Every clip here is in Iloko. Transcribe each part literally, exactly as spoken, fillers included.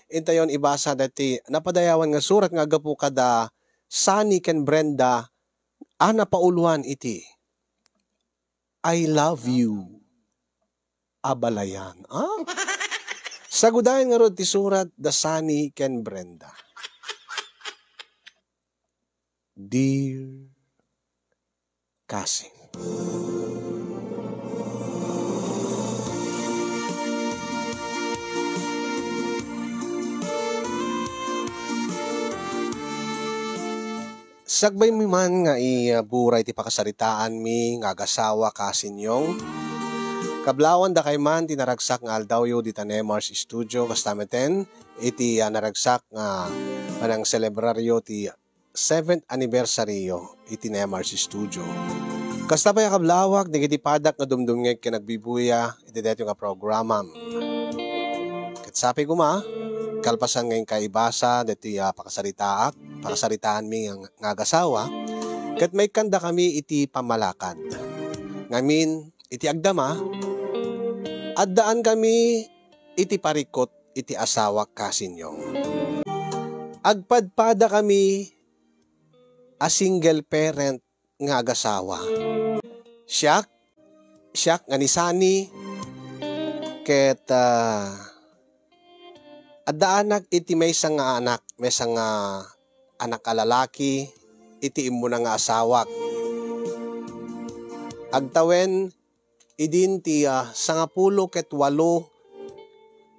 Intayon ibasa daytoy napadayawan nga surat nga aggapu kada Sunny ken Brenda a napauloan iti I love you, abalayan. Ah? Sagudayen ngarud ti surat da Sunny ken Brenda. Dear Cousin. Sakbay mi man nga i-, ah, buray ti pakasaritaanmi nga agasawa, Cousin Yong. Kablawan dakay man ti naragsak nga aldawyo dita Nemar's Studio, kasta meten iti, ah, naragsak nga panang-celebraryo ti seventh anniversaryo iti Nemar's Studio. Kasta pay a kablawak, dagiti padak nga dumdumngeg ken agbibuya iti daytoy nga programam. Ket sapay koma, kalpasan nga inka ibasa daytoy a pakasaritaak, pakasaritaanmi nga, nga agasawa, ket maikkandakami iti pammalakad. Ngamin, iti agdama, addaankami iti parikut iti asawak, Cousin Yong. Agpadpadakami a single parent nga agasawa. Siak, siak nga ni Sunny, ket, ah, addaanak iti maysa nga anak, maysa nga anak a lalaki iti immuna nga asawak. Agtawen idin ti, ah, sangapulo ket walo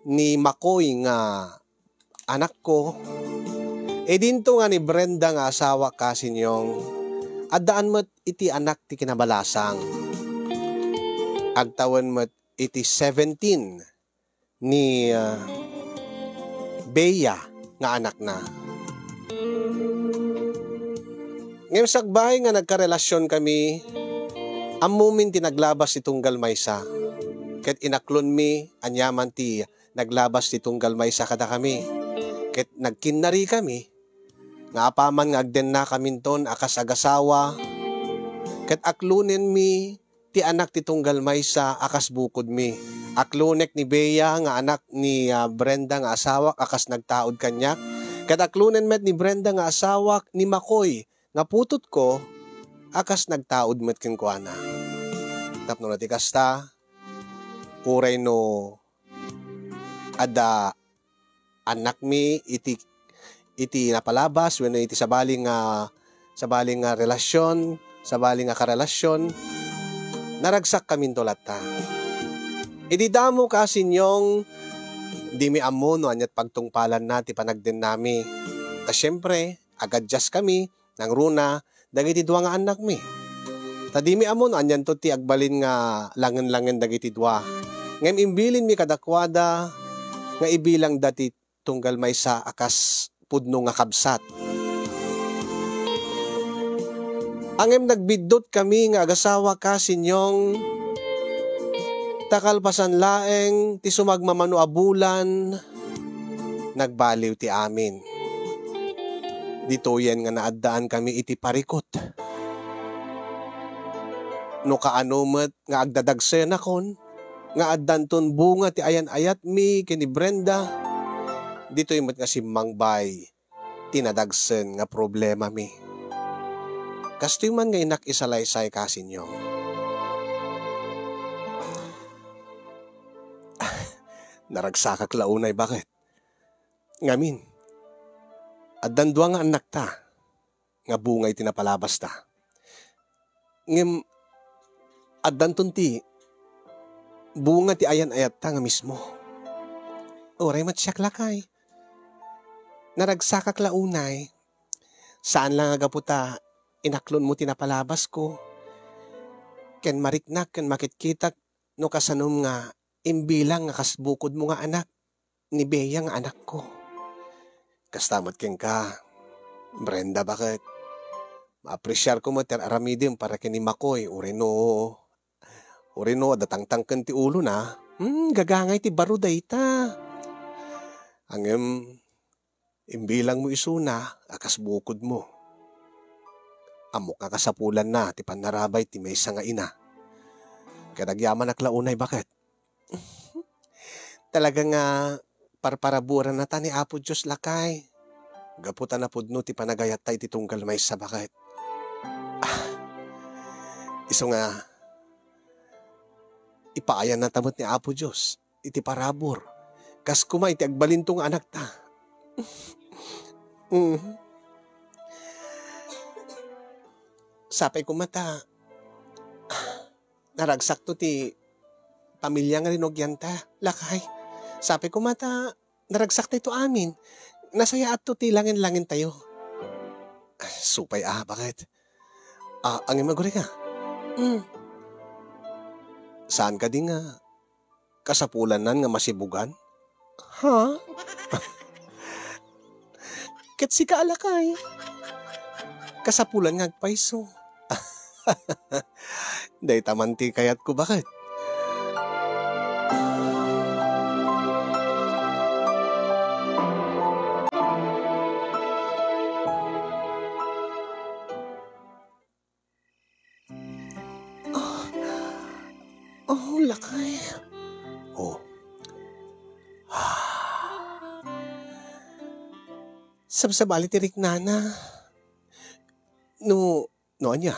ni Makoy nga anakko. Idinto nga ni Brenda nga asawak, Cousin Yong, addaan met iti anak ti kinabalasang. Agtawen met iti seventeen ni, ah, Bea nga anakna. Ngem sakbay nga nagkarelasionkami, ammomin ti naglabas ti tunggal maysa, ket inaklonmi aniaman ti naglabas ti tunggal maysa kadakami, ket nagkinnarikami nga apaman nga agdennakaminton a kas agasawa, ket aklonenmi ti anak ti tunggal maysa a kas bukodmi. Aklonek ni Bea nga anak ni, ah, Brenda nga asawak a kas nagtaud kaniak, ket aklonen met ni Brenda nga asawak ni Makoy nga putotko a kas nagtaud met kenkuana. Tapno no ti kasta, uray no adda annakmi iti, iti napalabas wenno iti sabali nga, sabali nga relasion, sabali nga karelasion, naragsakkaminto latta. Idi damo, Cousin Yong, dimi ammo no aniat pagtungpalanna ti panagdennami. Ta siempre, agadjaskami, nangruna dagiti dua nga annakmi. Ta dimi ammo no anianto ti agbalin nga langen-langen dagiti dua. Ngem imbilinmi kadakuada nga ibilangda ti tunggal maysa a kas pudno nga kabsat. Ngem nagbiddutkami nga agasawa, Cousin Yong, ta kalpasan laeng ti sumagmamano a bulan, nagbaliw ti amin. Ditoyen nga naaddaankami iti parikut. No kaano met nga agdadagsenakon nga addanton bunga ti ayan-ayatmi ken ni Brenda, ditoy met nga simmangbay ti nadagsen nga problemami. Kastoy man nga innak isalaysay, Cousin Yong. Naragsakak la unay, baket. Ngamin, addan dua nga annakta nga bunga iti napalabasta. Ngem addanton ti bunga ti ayan-ayatta nga mismo. Uray met siak lakay. Naragsakak la unay. Saan la nga gapu ta inaklonmo ti napalabasko. Ken mariknak ken makitkitak no kasanom nga imbilang nga kas bukodmo nga anak ni Bea nga anakko. Kasta met kenka, Brenda, baket. Maapresiarko met ti ar-aramidem para ken ni Makoy, uray no, uray no, adda tangtangken ti ulona. Hmm, gagangay ti baro dayta. Ngem, imbilangmo isuna a kas bukodmo. Ammok nga kasapulanna ti pannarabay ti maysa nga ina. Ket agyamanak la unay, baket. Talaga nga parparaburanata ni Apo Dios, lakay. Gapu ta napudno ti panagayatta iti tunggal maysa, baket. Ah, isu nga, ipaayannata met ni Apo Dios iti parabur. Kas koma iti agbalinto nga anakta. Mm. Sapay koma ta, naragsakto ti pamilia nga rinugianta, lakay. Sapay koma ta naragsaktayo amin. Nasayaatto ti langen-langentayo. Supay a, baket. Ah, angin, agurayka. Mm. Saan kadi nga kasapulannan nga masibugan? Ha? Ket sika a lakay. Kasapulan nga agpayso. Dayta man ti kayatko, baket. Oh, lakay. Oh. Sabsabali ti riknana. No, no ania?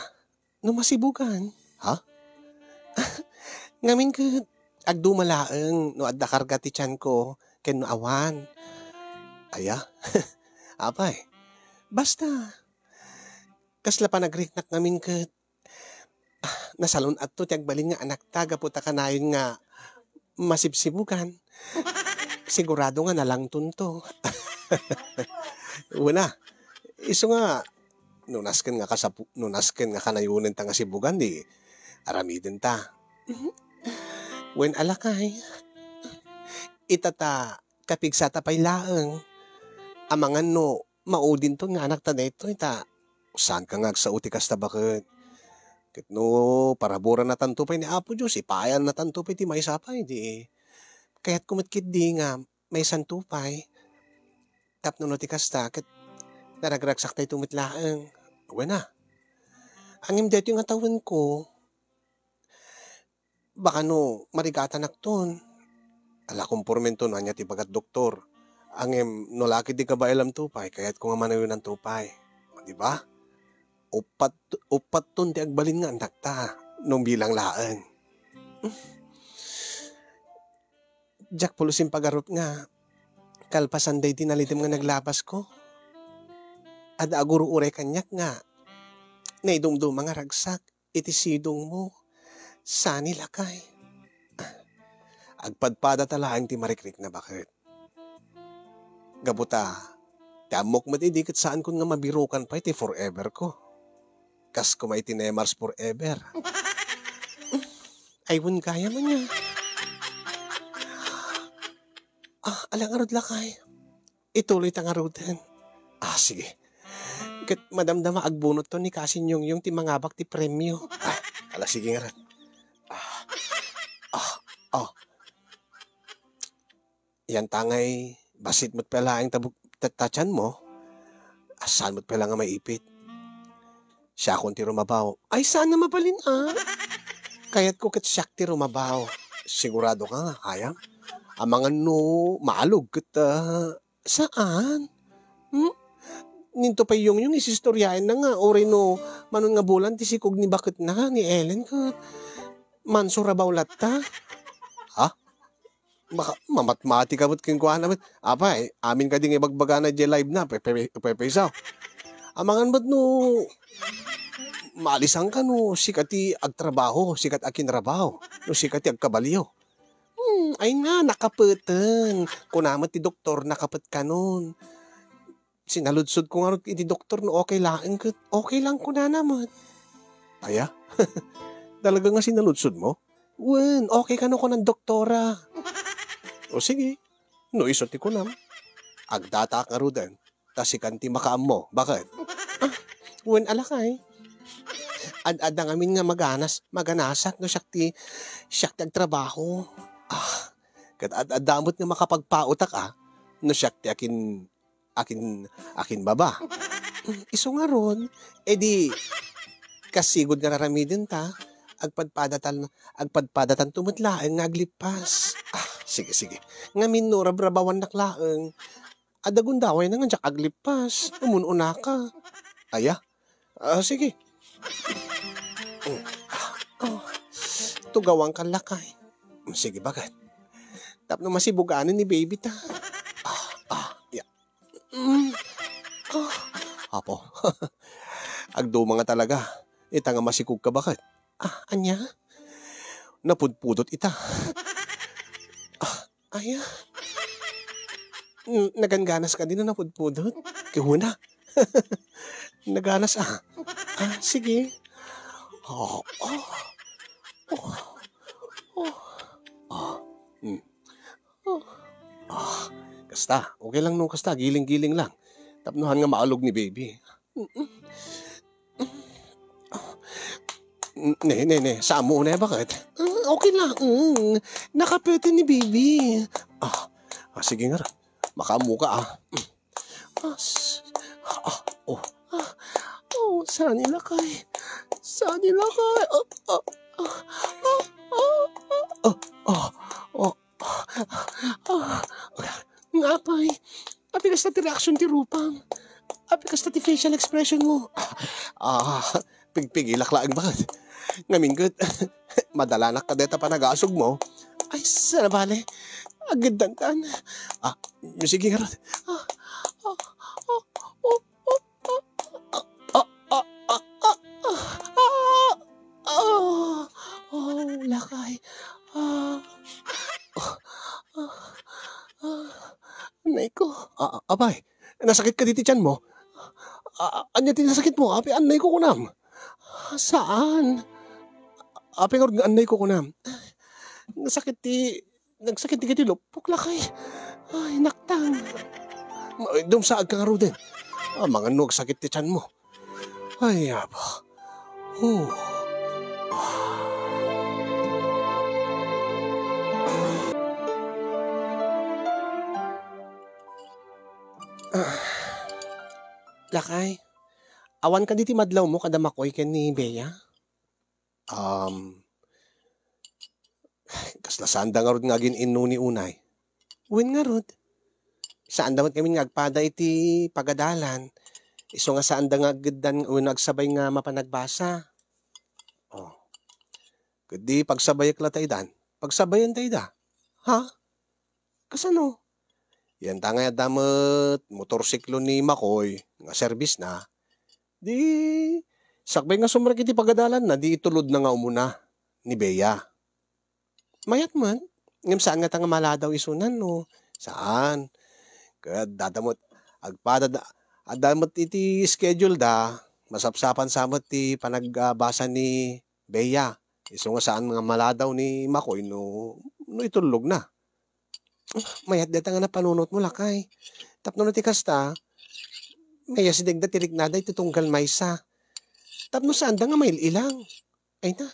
No masibugan. Ha? Ngamin ket agduma laeng no adda karga ti tianko ken no awan. Aya? Apay. Basta, kasla panagriknak ngamin ket, ah, nasalun-atto ti agbalin nga anakta gapu ta kanayon nga masibsibugan. Sigurado nga nalangtonto. Wen a, isu nga, no nasken nga kasapu-, no nasken nga kanayonenta nga sibugan, di aramidenta. Wen a, lakay. Ita ta kapigsata pay laeng. Amangan no maudinton nga anakta daytoy, ta saanka nga agsao ti kasta, baket. Ket no paraburannatanto pay ni Apo Dios, ipaayannatanto pay ti maysa pay, di kayatko met ketdi nga maysanto pay. Tapno no ti kasta, ket naragragsaktayto met laeng. Wen a. Ngem daytoy nga tawenko, baka no marigatanakton. Ala, kompormento no ania ti bagat, doktor. Ngem no la ketdi kabaelamto pay, kayatko nga manayonanto pay. Di ba? Uppat, uppatton ti agbalin nga annakta, no bilang laeng. Diak pulos impagarupna, kalpasan daydi nalitem nga naglabasko. Adda agur-uray kaniak nga naidumduma nga ragsak iti sidongmo. Saan, lakay. Agpadpadata laeng ti marikrikna, baket. Gapu ta, ti ammok met idi ket saankon nga mabirukan pay ti forever ko. Kas koma iti Nemar's Forever. Ay, wen gayam ania. Ah, ala ngarud, lakay. Ituloyta ngaruden. Ah, sige. Ket madamdama agbunotto ni Kasin Yongyong ti mangabak ti premio. Ah, ala, sige ngarud. Ah, ah, ah. Yan tangay, bassit met pay laeng ta bug-, ta-, ta tianmo. Saan met pay la nga maipit? Siakon ti rumabaw. Ay, saan nga mabalin a? Kayatko ket siak ti rumabaw. Sigurado ka nga, kayam? Amangan no maalog ket, ah, saan? Hmm? Ninto pay Yongyong isistoriaenna nga uray no manon nga bulan ti sikog ni baketna, ni Ellen, ket mansurabaw latta. Ha? Baka mamatmatika met kenkuana met. Apay, amin kadi nga ibagbagana idiay live na, pe-, pe-, pe-, paysaw. Amangan met no maalisanka no sika ti agtrabaho, sika ti akinrabaho, no sika ti agkabalio. Hmm, ay nga, nakapeten. Kuna met ti doktor, nakapet kanon. Sinaludsodko ngarud iti doktor no okay laeng ket okay lang kunana met. Aya? Talaga nga sinaludsodmo? Wen, okay kano kunan doktora. O sige, no isu ti kunam. Agdataak ngaruden, ta sikan ti makaammo. Baket? Ah, wen a lakay. Ad-adda ngamin nga maganas, maganasak no siak ti, siak ti agtrabaho. Ah, ket ad-adda met nga makapagpaotak a, no siak ti akin akin-, akinbaba. Isu ngarud, e di, kas sigud nga raramidenta, agpadpadatan-, agpadpadatanto met laeng nga aglippas. Ah, Sige, sige. Ngamin no rabrabawannak laeng, adda gundawayna nga diak aglippas. Umun-unaka. Aya? Ah, sige. Mm. Ah, oh. Tugawanka, lakay. Mm, sige, baket? Tapno masibuganen ni baby ta. Ah, ah, ya. Mm. Ah. Apo. Agduma nga talaga. Ita nga masikog ka, baket? Ah, ania? Napudpudot ita. Ah, aya? N-, nagangganas ka din na napudpudot? Kihuna. Naganas, ah. Ah, sige. Oh, oh. Oh. Oh. Ah, mm. Oh. Ah, kasta. Okay lang no kasta. Giling-giling lang. Tapno haan nga maalog ni baby. Mm-mm. N-, ne, ne, ne. Saan mo unay, baket? Mm, okay lang. Mm. Nakapete ni baby. Ah, ah, sige nga ra. Makaammo ka, ah. Ah, s-, ah, oh. Ah, oh, saan ni lakay? Saan ni lakay? Ah, ah, ah, ah, ah, ah, ah, ah, ah, ah, nga apay? Apay kasta ti reaksyon ti rupam? Apay kasta ti facial expression mo? Ah, pigpigilak laeng, baket? Ngamin ket, madalanak ka deta panagasog mo. Ay, sana bale. Agiddantan. Ah, sige, ngarud. Ah, ah, ah, oh, oh, ah, ah, ah, ah, ah, ah, ah, oh, lakay. Ah, ah, ah, ah, anay ko. Ah, ah, apay, nasakit ka diti tiyan mo? Ah, ania ti nasakit mo? Apay, anay ko kunam. Saan? Apay ngarud nga anay ko kunam. Nasakit ti Nagsakit dagiti lupok, lakay. Ay, naktang. Ay, dumsaag ka ngaruden. Amangan no agsakit ti tiyan mo. Ay, apo. Oh. Ah. Lakay, awan kadi ti madlawmo kada Makoy ken ni Bea? Um, kasla saanda ngarud nga agin-inno ni unay? Wen ngarud. Saanda met ngamin nga agpada iti pagadalan. Isu nga saanda nga agddan wenno agsabay nga mapanagbasa. Oh. Ket di pagsabayek la ta idan. Pagsabayan ta ida. Ha? Kasano? Yan ta nga adda met motorsiklo ni Makoy nga serbisna. Di, sakbay nga sumrek iti pagadalanna, di itulodna nga umuna ni Bea. Mayat met, ngem saan ngata nga maladaw isunan, no? Saan. Ket adda met, agpada da, adda met iti schedule da, masapsapan sa met ti panag-, ah, basa ni Bea. Isu nga saan nga maladaw ni Makoy no, no itullogna. Mayat dayta nga napanunotmo, lakay. Tapno no ti kasta, mayasidegda ti riknada iti tunggal maysa. Tapno saanda nga mail-ilang. Ay na.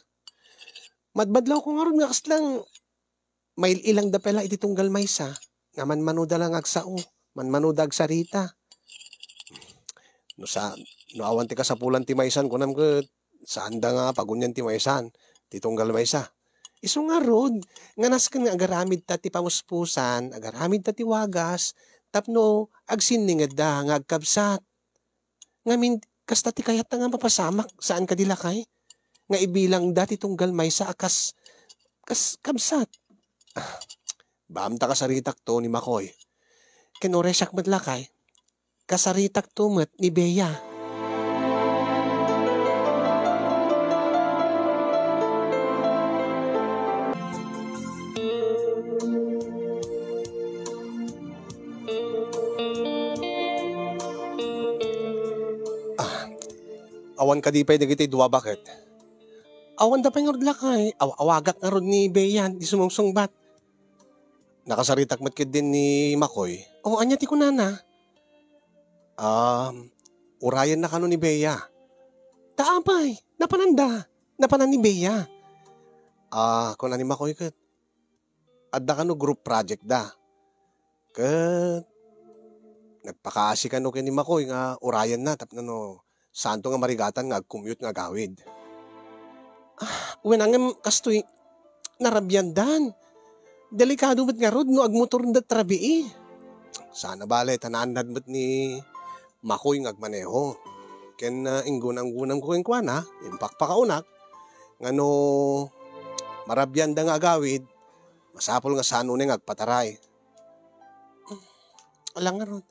Madmadlawko ngarud nga kaslang mail-ilangda pay la iti tunggal maysa, nga manmanoda la nga agsao, manmanoda agsarita. No sa-, no awan ti kasapulan ti maysan, kunam ket, saanda nga pagunian ti maysan, ti tunggal maysa. Isu ngarud, nga nasken nga agaramidta ti pamuspusan, agaramidta ti wagas, tapno agsinningedda nga agkabsat. Ngamin, kasta ti kayatna nga mapasamak, saan kadi lakay? Nga ibilangda ti tunggal maysa a kas, kas kabsat. Ah, baamta kasaritakto ni Makoy. Ken uray siak met lakay, kasaritakto met ni Bea. Ah, awan kadi pay dagiti dua baket? Awanda pay ngarud lakay. Aw-, awagak ngarud ni Bea, di sumungsungbat. Nakasaritak met ketdin ni Makoy. O, ania ti kunana? Um, urayenna kano ni Bea? Ta apay, napananda. Napanan ni Bea. Ah, kuna ni Makoy ket, adda kano group project da. Ket nagpakaasi kano ken ni Makoy nga urayenna tapno no saanto nga marigatan nga agkumyot nga agawid. Ah, wen, ngem kastoy, narabiandan. Delikado met ngarud no agmotorenda ti rabii. Saan a bale, ta naannad met ni Makoy nga agmaneho. Ken, ah, inggunam-gunamko kenkuana, impakpakaunak, nga no marabianda nga agawid, masapul nga saan unay nga agpataray. Ala ngarud,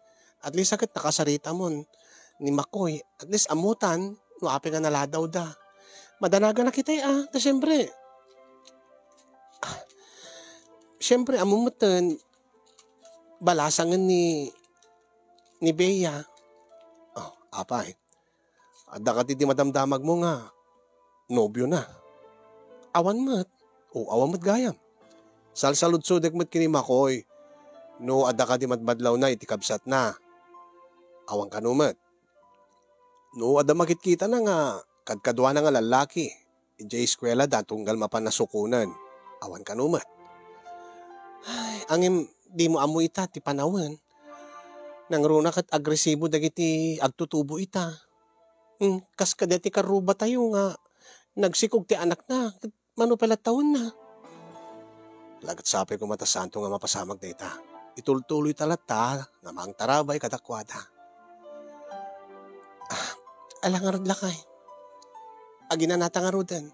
at least a ket nakasaritamon ni Makoy, at least ammotan no apay nga naladawda. Madanaganak itay a, ta siyempre, siyempre, ammo metten, balasangen ni, ni Bea. Oh, apay. Adda kadi ti madamdamagmo nga nobiona? Awan met. O, awan met gayam. Salsaludsodek met ken ni Makoy no adda kadi madmadlawna iti kabsatna. Awan kano met. No adda makitkitana nga kadkaduana nga lallaki, idiay eskuelada tunggal mapan a sukonen. Awan kano met. Ay, ngem dimo ammo ita ti panawen. Nangruna ket agresibo dagiti agtutubo ita. Hmm, kas kadaytoy karrubatayo nga nagsikog ti anakna, ket mano pay latta wenna? Ala ket sapay koma ta saanto nga mapasamak dayta. Itultuloyta latta nga mangtarabay kadakuada. Ah, ala ngarud, lakay. Aginanata ngaruden.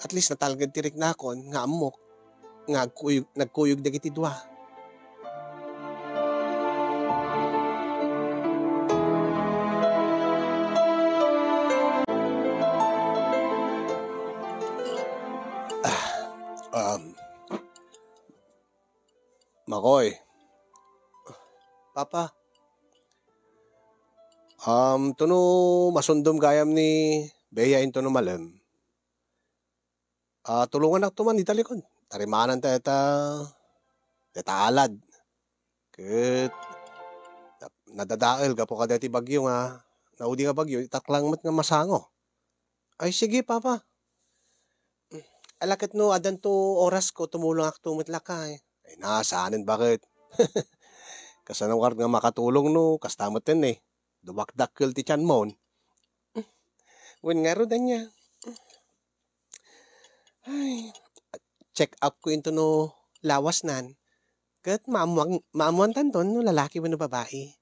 At least natalged ti riknakon nga ammok nga agkuyog, nagkuyog dagiti dua. Ah, um, Makoy. Papa. Um, tuno masundom gayam ni Bea intono malem. Ah, tulongannakto man ita likod. Tarimanan ta ita, ita alad. Ket na-, nadadael gapu kadaytoy bagyo nga, naudi nga bagyo, itaklang met nga masango. Ay, sige, Papa. Ala ket no addanto orasko, tumulongakto met lakay. Ay, na, saanen baket. Kasano ngarud nga makatulong no kasta metten eh. Dumakdakkel ti tianmon. Wen ngarud ania. Ay, check up ko intono lawasnan. Ket maammuan-, maammuantanton no lalaki wenno babai.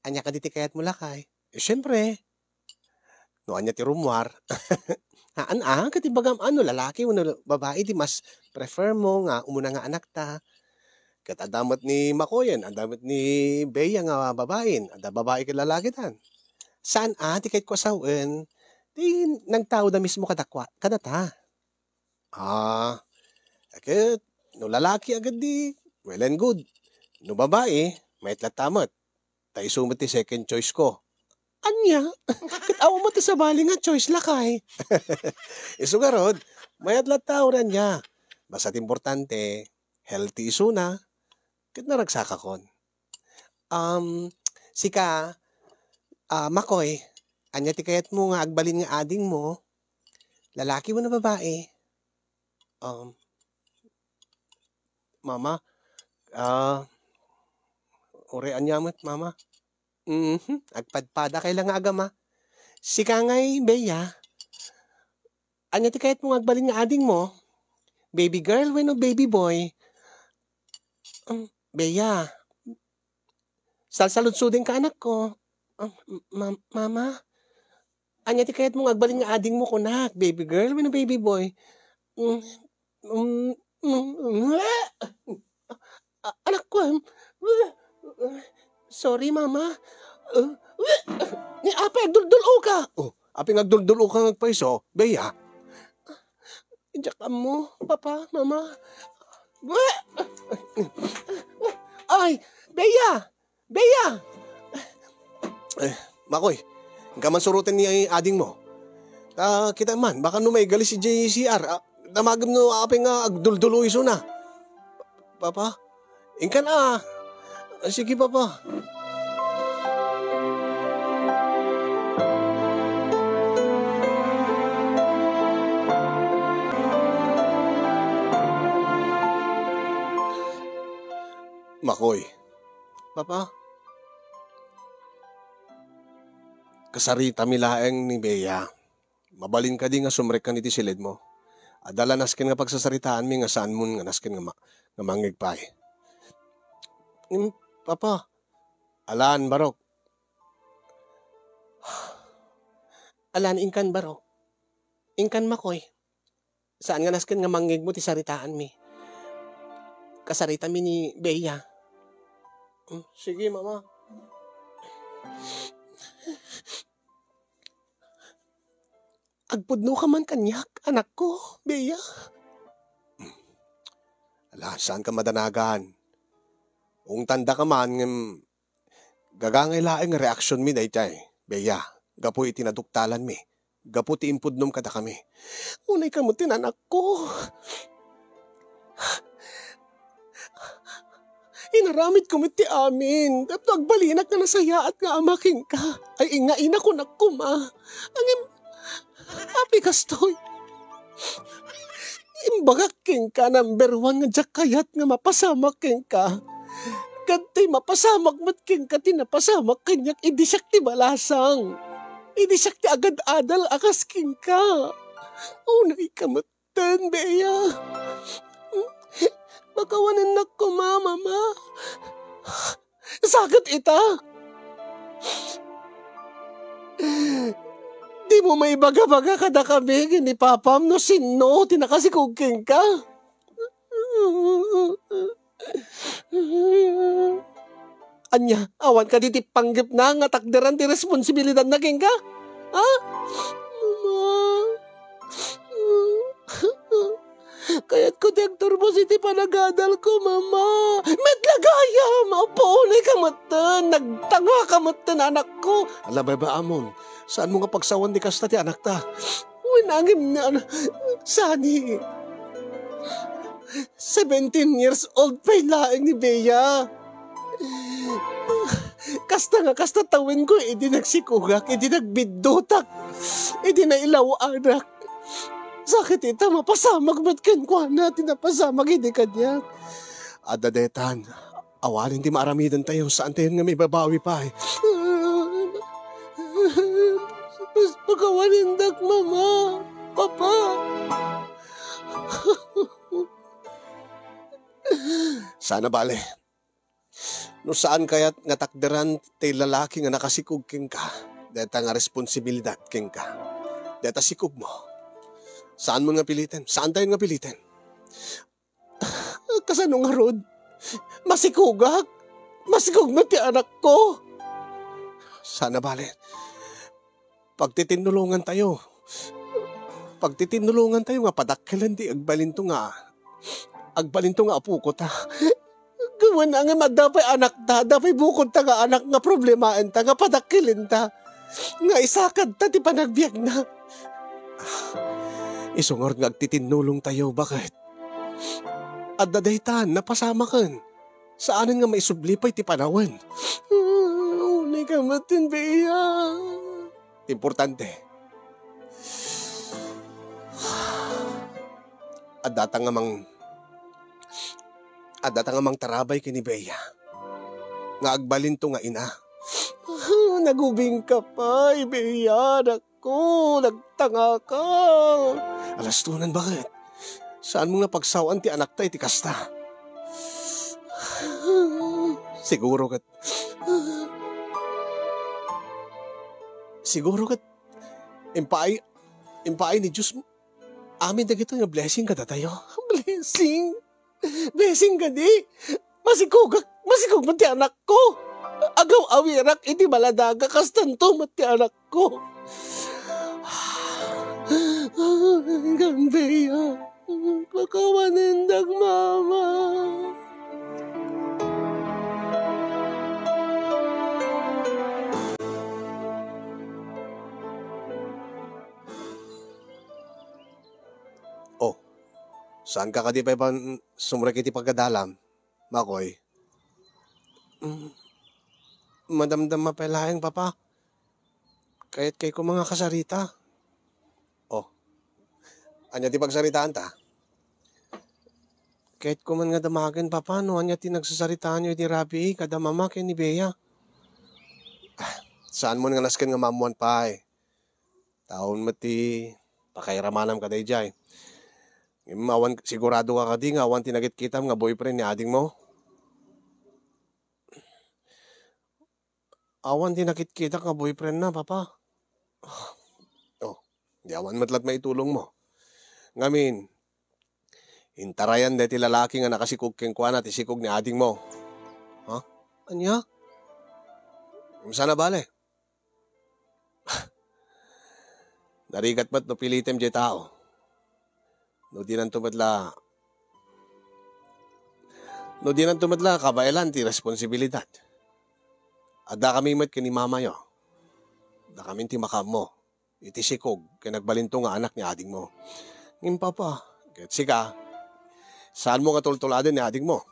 Ania kadi ti kayatmo, lakay? Eh, siempre. No ania ti rummuar. Haan a, ket ibagam a no lalaki wenno babai ti mas prefer mo nga umuna nga anakta. Ket adda met ni Makoyen, adda met ni Bea nga babain, adda babai ken lalakitan. Saan a ti kayatko a sawen, ti nagtaoda mismo kadakua-, kadata. Ah, ket no lalaki a ketdi, well and good. No babai, mayat latta met. Ta isu met ti second choice ko. Ania? Ket awan met ti sabali nga choice, lakay. Isu ngarud, mayat latta uray ania. Basta ti importante, healthy isuna, ket naragsakakon. Um, sika, ah, Makoy, ania ti kayatmo nga agbalin nga adingmo? Lalaki wenno babai? Um, Mama, ah, uray ania met, Mama? Mhm, agpadpadakay la nga agama. Sika ngay, Bea, ania ti kayatmo nga agbalin nga adingmo? Baby girl wenno baby boy? Um, Bea, salsaludsodenka, anakko. Um, ma-, Mama, ania ti kayatmo nga agbalin nga adingmo kunak, baby girl wenno baby boy? Mm, mm, mm, mm, a-, anakko, em. Sorry, Mama. Uh, ni apay agduldul-oka. Oh, apay nga agduldul-oka nga agpayso, Bea? Diak ammo, Papa, Mama. Ay, Bea! Bea! Eh, Makoy, inka man suroten ni adingmo. Ta, kita man, baka no maigalis idiay C R, ah, damagem no apay nga agduldulo isuna. Papa, inkan a. Ah, sige, Papa. Makoy. Papa? Kasaritami laeng ni Bea. Mabalin kadi nga sumrekkan iti siledmo? Adda la nasken nga pagsasaritaanmi nga saanmon nga nasken nga ma-, nga mangngeg pay. Ngem, Papa, alan, barok. Alan, inkan, barok. Inkan, Makoy. Saan nga nasken nga mangngegmo ti saritaanmi. Kasaritami ni Bea. Hmm, sige, Mama. Agpudno ka man kaniak, anakko, Bea. Ala, saan ka madanagan? Ungtanda ka man, ngem gagangay laeng nga reaksionmi daytay, Bea, gapu iti naduktalanmi, gapu ti impudnom kadakami. Unay ka met ti anakko. Inaramidko met ti amin tapno agbalinak nga nasayaat nga ama kenka. Ay, nga ina, kunak koma. Ngem, apay kastoy? Imbagak kenka, number one, nga diak kayat nga mapasamak kenka. Ket ti mapasamak met kenka ti napasamak kaniak idi siak ti balasang. Idi siak ti agad-adal a kas kenka. Unay ka met ten, Bea. Pakawanennak koma, Mama. Sakit ita. Dimo maibaga-baga kadakami ken ni Papam no sinno ti nakasikog kenka. Ania, awan kadi ti panggepna nga takderan ti responsibilidanna kenka? Ha? Mama. Kayatko ti agturbos iti panagadalko, Mama. Met la gayam, apo, unay ka metten. Nagtanga ka metten, anakko. Ala, Bea, amon. Saanmo nga pagsawan ti kasta ti anakta? Wen, ngem, sani. Seventeen years old pay laeng ni Bea. Kasta nga kasta tawenko idi nagsikogak, idi nagbiddutak, idi nailaw-anak. Sakit ita, mapasamak met kenkuana ti napasamak idi kaniak. Adda detan, awanen ti maaramidantayo, saantayon nga maibabawi pay. Pas-, pakawanendak, Mama, Papa. Saan a bale. No saan kayat nga takderan ti lalaki nga nakasikog kenka, dayta nga responsibilidad kenka, dayta sikogmo. Saanmo nga piliten. Saantayon nga piliten. Kasano ngarud? Masikogak? Masikog met ti anakko? Saan a bale. Pagtitinnulongantayo. Pagtitinnulongantayo nga padakkelen ti agbalinto nga, agbalinto nga apokota. Gawen, ngem adda pay anakta, adda pay bukodta nga anak nga problemaenta, nga padakkilenta, nga isakadta ti panagbiagna. Isu ngarud nga agtitinnulongtayo, baket. Adda daytan, napasamaken. Saanen nga maisubli pay ti panawen. Unay ka met ten, Bea. Ti importante, addata nga mang-, addata nga mangtarabay ken ni Bea nga agbalinto nga ina. Nagubingka pay, Bea, anak ko, nagtangaka. Alastonan, baket. Saanmo nga pagsaw-an ti anakta iti kasta? Siguro ket, siguro ket, impaay, impaay ni Dios amin dagitoy nga blessing kadatayo. Blessing? Blessing kadi? Masikogak, masikog met ti anakko. Agaw-awirak iti baladaga, kastanto met ti anakko. Gambia, pakawanendak, Mama. Oh, saanka kadi pay ban sumrek iti pagadalam, Makoy? Mm, madamdama pay laeng, Papa. Kayat kay koma nga kasarita. Oh, ania ti pagsaritaanta? Kayat ko man nga damagen, Papa, no ania ti nagsasaritaanyo iti rabii kada Mama ken ni Bea. Ah, saanmon nga nasken nga maammoan pay. Taon met ti pakairamanam kadaydiay. Ngem awan, sigurado ka kadi nga awan ti nakitkitam nga boyfriend ni adingmo? Awan ti nakitkitak nga boyfriend na, Papa. Oh, di awan met la't maitulongmo. Ngamin, intarayan daytoy lalaki nga nakasikog kenkuana ti sikog ni adingmo. Ha? Ania? Saan a bale? Narigat met no pilitem diay tao. No dinanto met la, no dinanto met la kabaelan ti responsibilidad. Addakami met ken ni mamayo. Addakamin ti makaammo iti sikog ken agbalinto nga anak ni adingmo. Ngem, Papa, ket sika, saanmo nga tultuladen ni adingmo.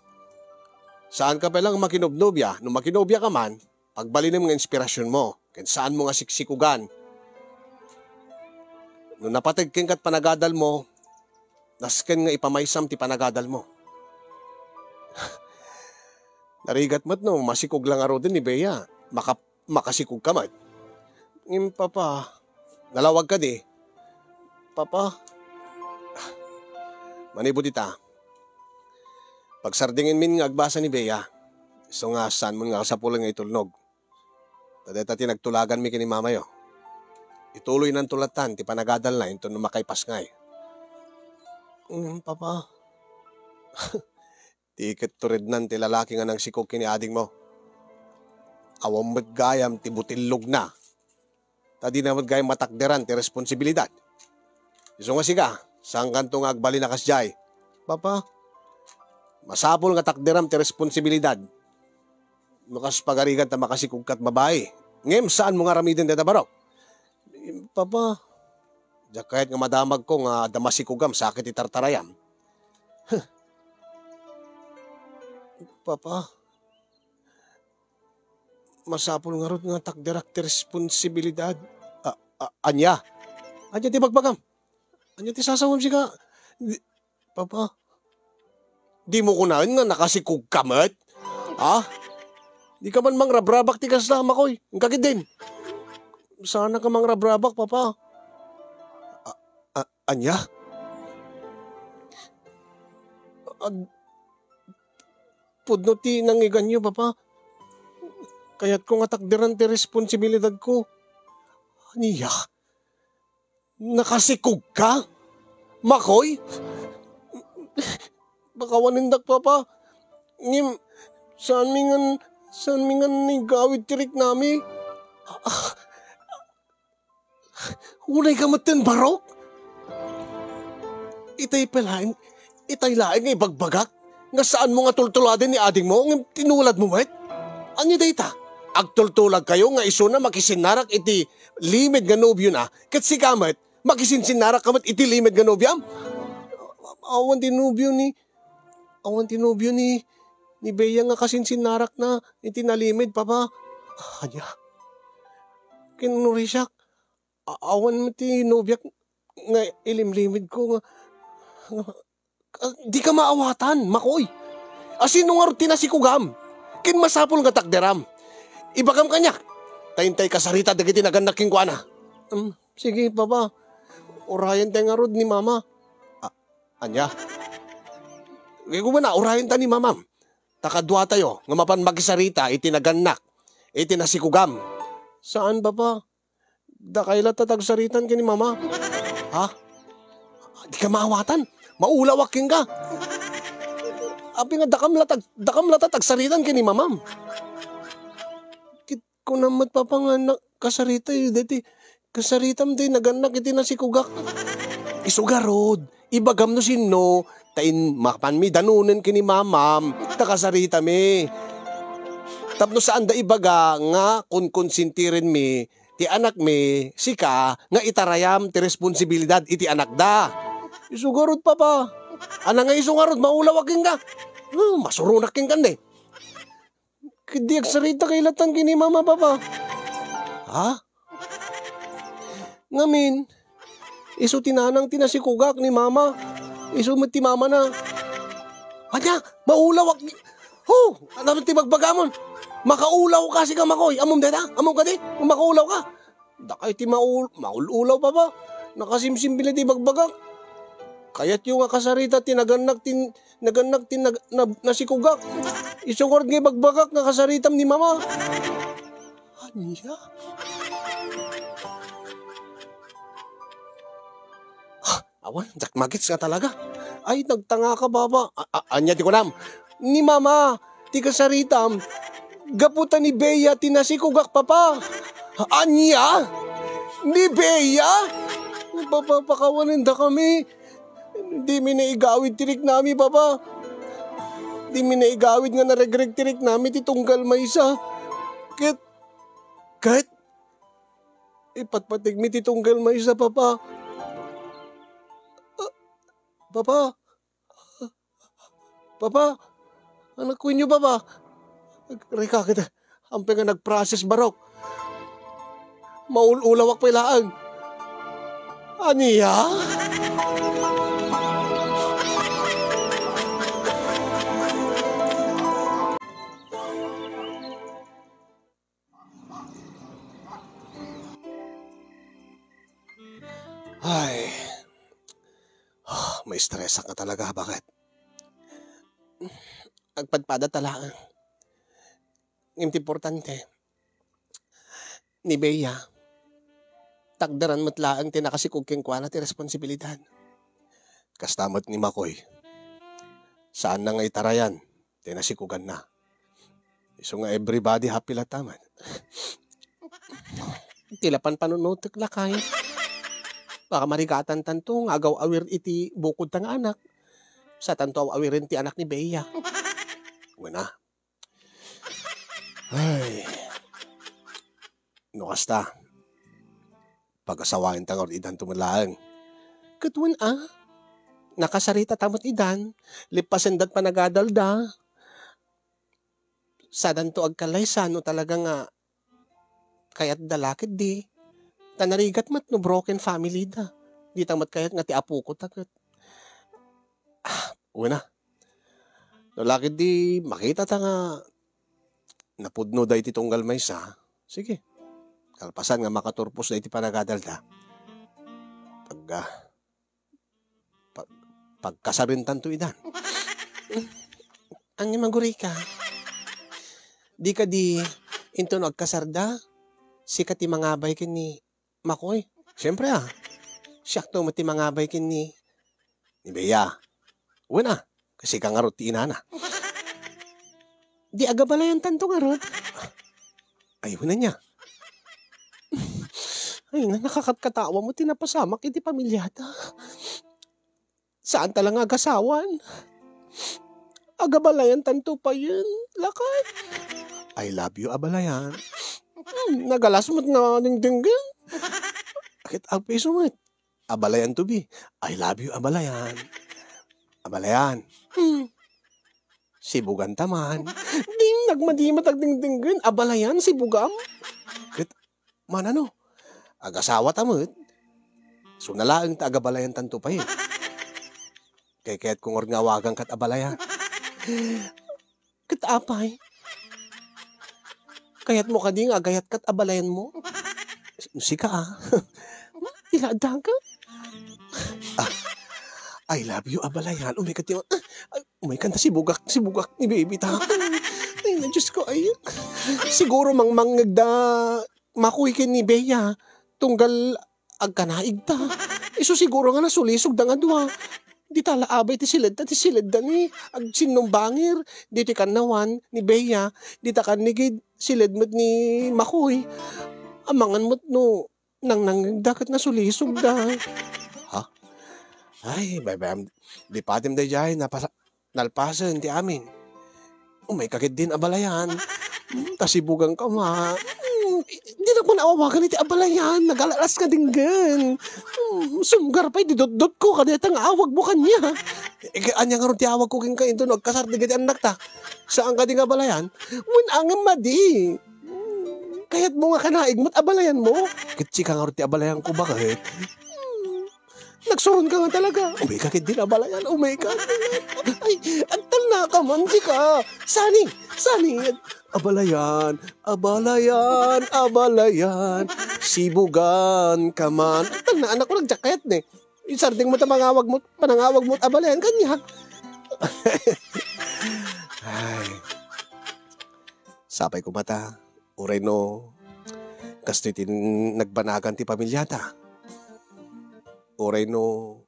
Saanka pay la nga makinobnobia. No makinobia ka man, pagbalinem nga inspirasionmo, ken saanmo nga siksikogan. No napateg kenka ti panagadalmo, nasken nga ipamaysam ti panagadalmo. Narigat met no masikog la ngaruden ni Bea. Maka-, makasikog ka met. Ngem, Papa, nalawag kadi. Papa, manipud ita, pagsardingenmin nga agbasa ni Bea, isu nga saanmon nga kasapulan nga itulnog. Ta dayta ti nagtulaganmi ken ni mamayo. Ituloynanto lattan ti panagadalna inton no makaipasngay. Ngem, Papa, di ket turednan ti lalaki nga nangsikog ken ni adingmo. Awan met gayam ti butillogna. Ta dina met gayam matakderan ti responsibilidad. Isu nga sika, saankanto nga agbalin a kasdiay. Papa, masapul nga takderam ti responsibilidad. No kas pagarigan ta makasikog kat babai, ngem saanmo nga aramiden dayta barok. Papa, diak kayat nga madamagko nga adda masikogam sakit ti tartarayam. Papa, masapul ngarud nga takderak ti responsibilidad. A-, a-, ania? Ania ti bagbagam? Ania ti sasawem sika? Di, Papa, dimo kunaen nga nakasikog ka met? Ha? Di ka man mangrabrabak ti kasla, Makoy. Ang kagiddin. Sana ka mangrabrabak, Papa. A-, a-, ania? Ad-, pudno ti nangiganyo, Papa. Kayatko nga takderan ti responsibilidadko. Ania? Nakasikog ka? Makoy? Pakawanendak, Papa. Ngem, saanmi ngan, saanmi ngan igawid ti riknami? Unay ka met ten barok? Itay pay laeng, itay laeng nga ibagbagak nga saanmo nga tultuladen ni adingmo ngem tinuladmo met? Ania dayta? Agtultulagkayo nga isuna makisinnarak iti limed nga nobiona, ket sika met, makisinsinnarak ka met iti limed nga nobiam? Awan ti nobio ni, awan ti nobio ni, ni Bea nga kasinsinnarakna iti nalimed, Papa. Ania? Kinunorisak. A-, awan met ti nobiak nga ilimlimedko nga, nga, ah, di ka maawatan, Makoy. A, sino ngarud ti nasikogam? Ken masapul nga takderam. Ibagam kaniak, ta intay kasarita dagiti nagannak kenkuana. Um, sige, Papa. Urayen tay ngarud ni Mama. A-, ania? Kay kumana, urayen ta ni Mamam. Ta kaduatayo nga mapan makisarita iti nagannak, iti nasikogam. Saan, Papa? Dakay latta ti agsaritam ken ni Mama. Ha? Di ka maawatan. Maulawak kenka. Apay nga dakam latta, dakam latta ti agsaritam ken ni Mamam. Ket kunam met, Papa, nga na-, kasaritayo daytoy, kasaritam ti nagannak iti nasikogak. Isu garud, ibagam no sinno, ta in-, mapanmi danonen ken ni Mamam, ta kasaritami. Tapno saanda ibaga nga konkonsintirenmi ti anakmi, sika, nga itarayam ti responsibilidad iti anakda. Isu garud, Papa. Ana nga isu ngarud, maulawak kenka. Hmm, masuronak kenka, ne. Ket di agsarita kay latta ken ni Mama, Papa. Ha? Ngamin, isu ti nanang ti nasikogak ni Mama. Isu met ti mamana. Ania, maulawak. Ho, ania ti bagbagamon? Makaulaw ka, sika, Makoy. Ammom dayta? Ammom kadi? Makaulaw ka. Dakay ti maul-, maul-ulaw, Papa. Nakasimsim pay la ti bagbagak. Kayatyo nga kasarita ti nagannak ti, nagannak ti nag-, na-, nasikugak. Isu ngarud nga ibagbagak nga kasaritam ni Mama. Ania? Awan, diak magets nga talaga. Ay, nagtangaka, Baba. A-, a-, ania ti kunam? Ni Mama, ti kasaritam, gapu ta ni Bea ti nasikugak, Papa. Ania? Ni Bea? Papa, pakawanendakami. Dimi naigawid ti riknami, Papa. Dimi naigawid nga naregreg ti riknami ti tunggal maysa. Ket, ket, ipatpategmi ti tunggal maysa, Papa. Ah, Papa. Papa. Anak, kuenyo, Papa. Rika, kita. Ampe nga nag-process, barok. Maul-ulawak pay laeng. Ania? Ay. Ah, maistresak nga talaga. Bakit? Agpadpada ta laeng. Ngem ti importante, ni Bea, takderan met laeng ti nakasikog kenkuana ti responsibilidad. Kasta met ni Makoy. Saanna nga itarayan ti nasikuganna. Isu nga everybody happy latta man. Ti la panpanunotek, lakay. Baka marigatan tanto nga agaw-awir iti bukod ta nga anak. Sa tanto aw-awiren ti anak ni Bea. Wena. Ay. No kasta, pagasawaenta ngarud idan to met laeng. Ket wen a, nakasaritata met idan, lippasendat panagadalda, sadanto agkalaysa no talaga nga kayatda la ketdi. Ta narigat met no broken family da. Dita met kayat nga ti apokota ket. Ah, wena. No la ketdi makitata nga napudno daytoy tunggal maysa, sige. Kalpasan nga makaturpos daytoy panagadalda. Pag, ah, pag-, pagkasarentanto idan. Ania, Magurika? Di kadi inton agkasarda, sika ti mangabay ken ni Makoy? Siempre, ah. Siakto met ti mangabay ken ni, ni Bea. Wen a, kasika ngarud ti inana. Di agabalayantanto ngarud? Ay, wen ania. Ay, na-, nakakatkatawa met ti napasamak iti pamiliata. Saanta la nga agasawan. Agabalayantanto payen, lakay. I love you, abalayan. Hmm, nagalas met nga dingdinggen. Ket agpiso met. Abalayan to be. I love you, abalayan. Abalayan. Hmm. Sibuganta man. Ding, nagmadimat agdingdinggen. Abalayan, sibugam. Ket, manano? Agasawata met. Suna laeng ta agabalayantanto pay. Kayatko ngarud nga awagan kat abalayan. Ket apay? Kayatmo kadi nga agayat kat abalayanmo? Sika, ah. Ila adda ka? Ah, I love you, abalayan. Umay ka ti-, ah, umay ka na, sibugak, sibugak ni baby ta. Ay, na, Diyos ko, ay. Siguro mangmangngeg da Makoy ken ni Bea. Tunggal agkanaigda. Isu siguro nga nasulisogda nga dua. Dita la abay ti siledta, ti siledda ni agsinnumbangir. Ditoy kannawan ni Bea, dita kannigid, siled met ni Makoy. Amangan met no nangnangngegda ket nasulisogda. Ha? Ay, baybay, di patim daydiay, napasa-, nalpasen ti amin. Umay ka ketdin abalayan. Hmm, ta sibugan ka, ma. Hmm, di na ko naawagan iti abalayan. Nagalalas nga dinggen. Hmm, sumgar pay di dotdot ko kadayta nga awag mo kanya. Eh, kay anya ngarud ti awag ko kenka inton agkasar dagiti annak ta. Saan ka di nga abalayan? Wen angem madi. Hmm, kayat mo nga kanaig met abalayan mo? Ket sika ngarud ti abalayan ko, bakit? Hmm. Nagsuron ka nga talaga. Umay ka ketdin abalayan, umay ka. Ay, agtalna ka man, sika. Sani, sani. Abalayan, abalayan, abalayan. Sibugan ka man. Agtalna, anak ko, nagjakayat ne. Isardeng mo ta mangawag mo, panangawag mo, abalayan kaniak. Ay. Sapay ko mata, uray no, kastoy ti nagbanagan ti pamilyata. Uray no,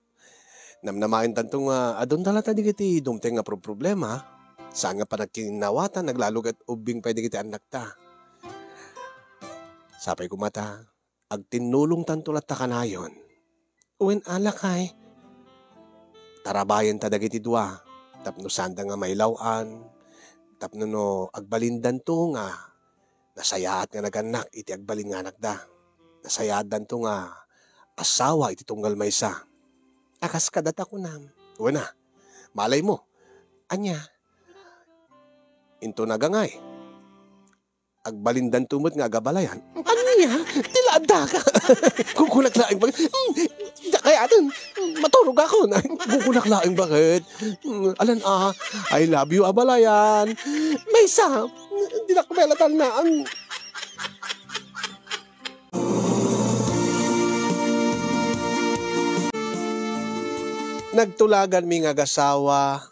namnamaentanto nga adun ta latta dagiti dumteng nga pro-, problema, saan nga panagkinnawatan, naglalo ket ubbing pay dagiti annakta. Sapay ko mata, agtinnulongtanto latta kanayon. Wen, alakay, tarabayenta dagiti dua, tapno saanda nga mailaw-an, tapno no agbalindanto nga nasayaat nga nagannak iti agbalin nga anakda. Nasayaatdanto nga asawa iti tunggal maysa. A kas kadata kunam. Wen a, malay mo. Ania? Into nagangay. Agbalindanto met nga agabalayan. Ania? Ti la addaka. Kukunak laeng bag-, hmm, da kayatan. Maturogakon. Kukunak laeng baket. Hmm, alan a, "I love you, abalayan." Maysa, dinak mailatan na. Ang Nagtulaganmi nga agasawa,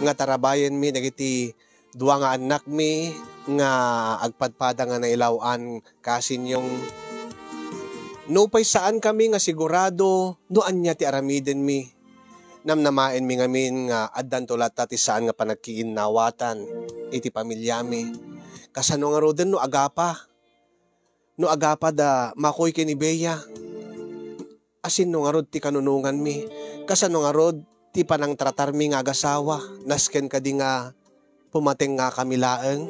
nga tarabayenmi dagiti dua nga annakmi nga agpadpada nga nailaw-an, kasinyong. Nupay saankami nga sigurado no ania ti aramidenmi, namnamaenmi ngamin nga addanto latta ti saan nga panagkiinnawatan iti pamiliami. Kasano ngaruden no agapa? No agapa da Makoy ken ni Bea? Asino ngarud ti kanunonganmi? Kasano ngarud ti panangtratarmi nga agasawa? Nasken kadi nga pumatengngakami laeng?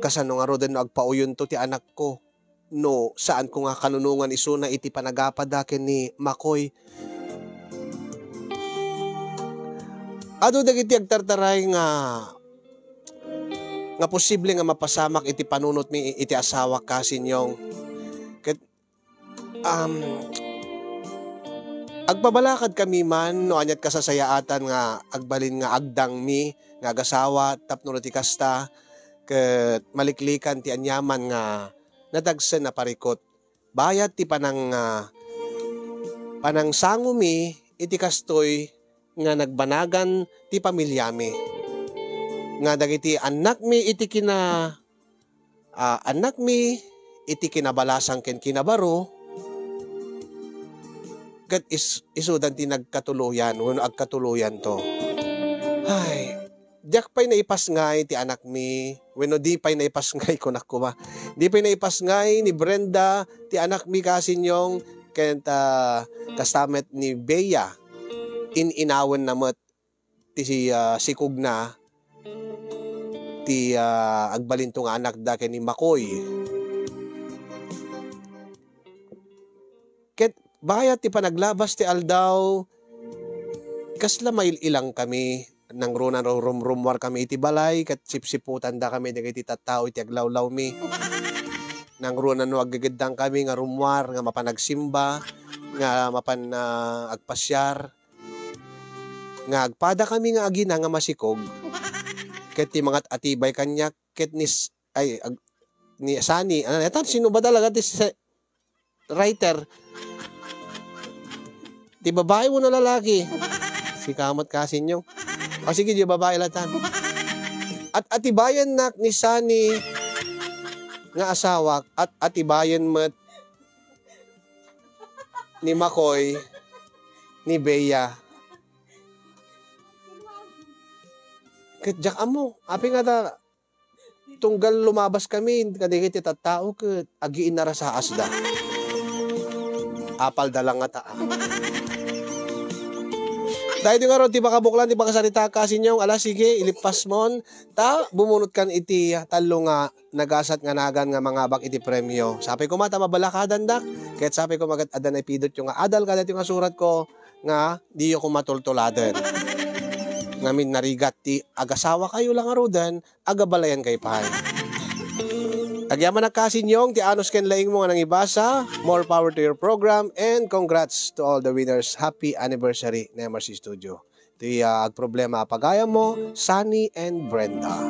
Kasano ngaruden no agpauyonto ti anakko? No saanko nga kanunongan isuna iti panagapada ken ni Makoy? Adu dagiti agtartaray nga, nga posible nga mapasamak iti panunotmi iti asawak, kasinyong. Ket, um, agpabalakadkami man no ania't kasasayaatan nga agbalin nga agdangmi nga agasawa tapno no ti kasta, ket maliklikan ti aniaman nga natagsen a parikut. Bayat ti panang-, ah, panangsangomi iti kastoy nga nagbanagan ti pamiliami. Nga dagiti annakmi iti kina-, ah, annakmi iti kinabalasang ken kinabaro, ket is-, isudan ti nagkatuloyan wenno agkatuloyanto. Ay, diak pay naipasngay ti anakmi, wenno di pay naipasngay, kunak koma. Di pay naipasngay ni Brenda ti anakmi, kasinyong, ken ta, kasta met ni Bea. In-inawenna met ti si-, ah, sikogna ti, ah, agbalinto nga anakda ken ni Makoy. Ket bayat ti panaglabas ti aldaw, kasla mail-ilangkami. Nangruna no rumrummuarkami iti balay ket sipsiputandakami dagiti tattao iti aglawlawmi. Nangruna no aggegeddangkami nga rummuar nga mapan agsimba, nga mapan, ah, agpasiar, nga agpadakami nga agina nga masikog. Ket ti mangat-atibay kaniak ket ni S-, ay, ag-, ni Sani, ano, etan, sino ba talaga ti se-, writer? Ti babae wenno lalaki? Sika met, kasinyong. O sige, di babae latan. At-atibayennak ni Sani nga asawak, at-atibayen met ni Makoy ni Bea. Ket diak ammo, apay nga ta, tunggal lumabas kami, kadagiti tattao ket agiinnarasaasda. Apalda la ngata, a. Daytoy ngarud ti pakabuklan ti pakasarita, kasinyong, ala, sige, ilippas mon. Ta, bumunot kan iti tallo nga nagasat nga nagan nga mangabak iti premio. Sapay koma ta mabalakadandak, ket sapay koma ket adda naipidotyo nga adal kadaytoy nga suratko nga diyo koma tultuladen. Ngamin narigat ti agasawakayo la ngaruden, agabalayankayo pay. Agyamanak, kasinyong, ti anus ken laingmo nga nangibasa. More power to your program and congrats to all the winners. Happy anniversary, Nemer C Studio. Ti, ah, agproblema a pagayammo, Sunny and Brenda.